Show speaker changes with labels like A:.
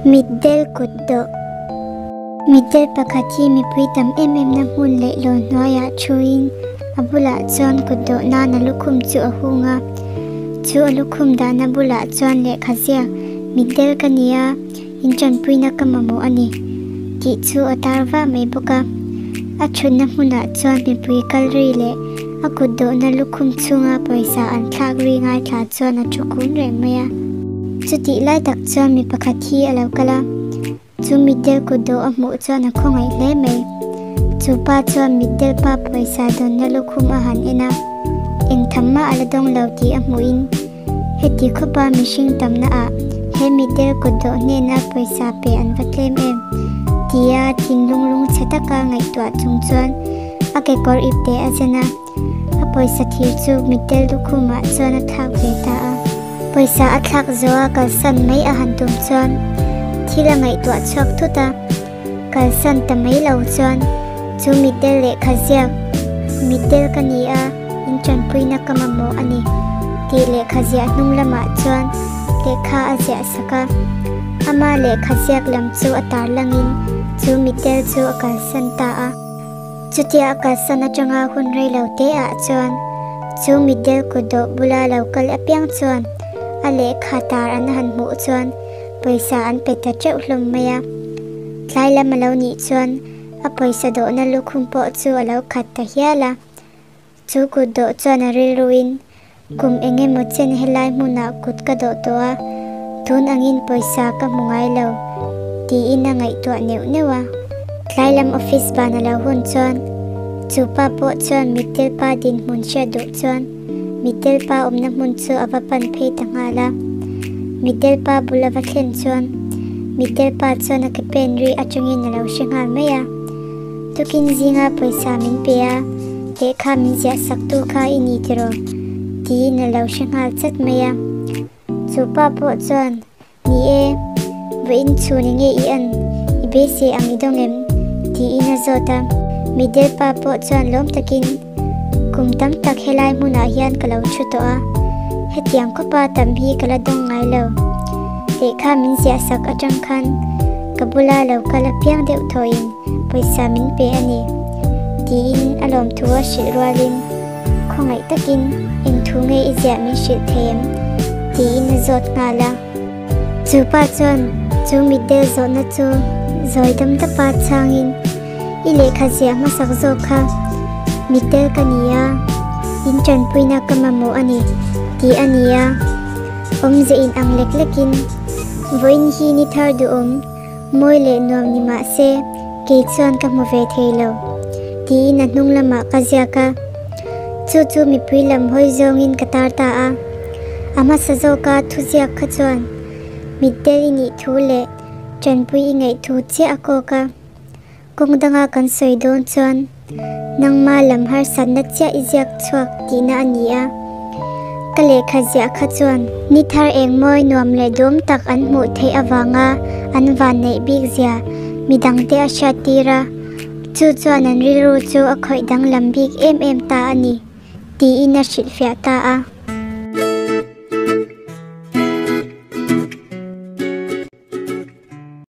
A: Mitdel kut dawh. Mitdel pakhat hi mipui tam em em na hmun leh lawn hnuaiah thuin a bulah chuan kut dawh nan a lukhum chu a hung a. Chu a lukhum dahna bulah chuan lehkha ziak, Mitdel ka ni a, in tanpuina ka mamawh a ni, tih chu a tar vah mai bawk a. A thutna hmunah chuan mipui kal ri leh a kut dawhna lukhum chhunga pawisa an thlak ri ngaithla chuan a thu kun reng mai a. Chutih lai tak chuan mi pakhat hi a lo kal a, chu mitdel kut dawh a hmuh chuan a khawngaih hle mai. Chu pa chuan mitdel pa pawisa dawnna lukhum a han en a, eng tham mah a la dawng lo tih a hmuhin, Heti khawpa mihring tamna ah he mitdel kut dawh hnena pawisa pe an va tlem em? tia thinlung lungchhe taka ngaihtuah chung chuan a kekawr ipte a zen a, a pawisa thir chu mitdel lukhumah chuan a thlak ve ta a. Pawisa a thlak zawha kalsan mai a han tum chuan thil a ngaihtuah chhuak thut a, kalsan ta mai lo chuan chu mitdel lehkha ziak, Mitdel ka ni a, in tanpuina ka mamawh a ni, tih lehkha ziah hnung lamah chuan lehkha a ziah sak a. Ama lehkha ziak lam chu a tarlangin chu mitdel chu a kalsan ta a. Chutia a kalsan atanga hun rei lo te ah chuan chu mitdel kut dawh bula lo kal apiang chuan a lehkha tar an han hmuh chuan pawisa an pe ta teuh hlawm mai a. Tlai lam a lo nih chuan a pawisa dawhna lukhum pawh chu a lo khat ta hial a. Chu kut dawh chuan a rilruin, Kum eng emaw chen helai hmunah kut ka dawh tawh a, tun angin pawisa ka hmu ngai lo, tiin a ngaihtuah neuh neuh a. Tlai lam office ban a lo hun chuan chu pa pawh chuan mittel pa dinhmun hriat duh chuan mittel pa awmna hmun chu a va pan phei ta nghal a. Mittel pa bul a va thlen chuan mittel pa chuan a ke pen ri atangin a lo hre nghal mai a. Tukin zinga pawisa min pe a, lehkha min ziah sak tu kha i ni tiraw? tiin a lo hre nghal chat mai a. Chu pa pawh chuan, Ni e, vawiin chhun enge i an, i beisei ang i dawng em? tiin a zawt a. Mitdel pa pawh chuan lawm takin, Kum tam tak helai hmunah hian ka lo thu tawh a, hetiang khawpa tam hi ka la dawng ngai lo. Lehkha min ziah sak atang khan ka bula lo kal apiang deuh thawhin pawisa min pe a ni, tiin a lawmthu a hrilh rualin khawngaih takin eng thu nge i ziah min hrilh thei em? tiin a zawt nghal a. Chu pa chuan chu mitdel zawhna chu zawi dam dapa chhangin i lehkha ziah hmasak zawk kha mitdel ka ni a, in tanpuina ka mamawh a ni, tih a ni a. Awmze in ang lek lekin vawiin hi ni thar duhawm, mawi leh nuam ni mah se kei chuan ka hmu ve thei lo, tiin a hnung lamah ka ziak a. Chu chu mipui lam hawi zawngin ka tar ta a. A hmasa zawka thuziak kha chuan mitdel i nih thu leh tanpui i ngaih thu chiah a kawk a. Kawng danga kan sawi dawn chuan nangma lam harsatna chiah i ziak chhuak tihna a ni a. Ka lehkha ziah kha chuan ni thar eng mawi nuam leh duam tak an hmuh theih avanga an van neih bik zia midangte a hriat tir a, chu chuan an rilru chu a khawih danglam bik em em ta a ni, tiin a hrilhfiah ta a.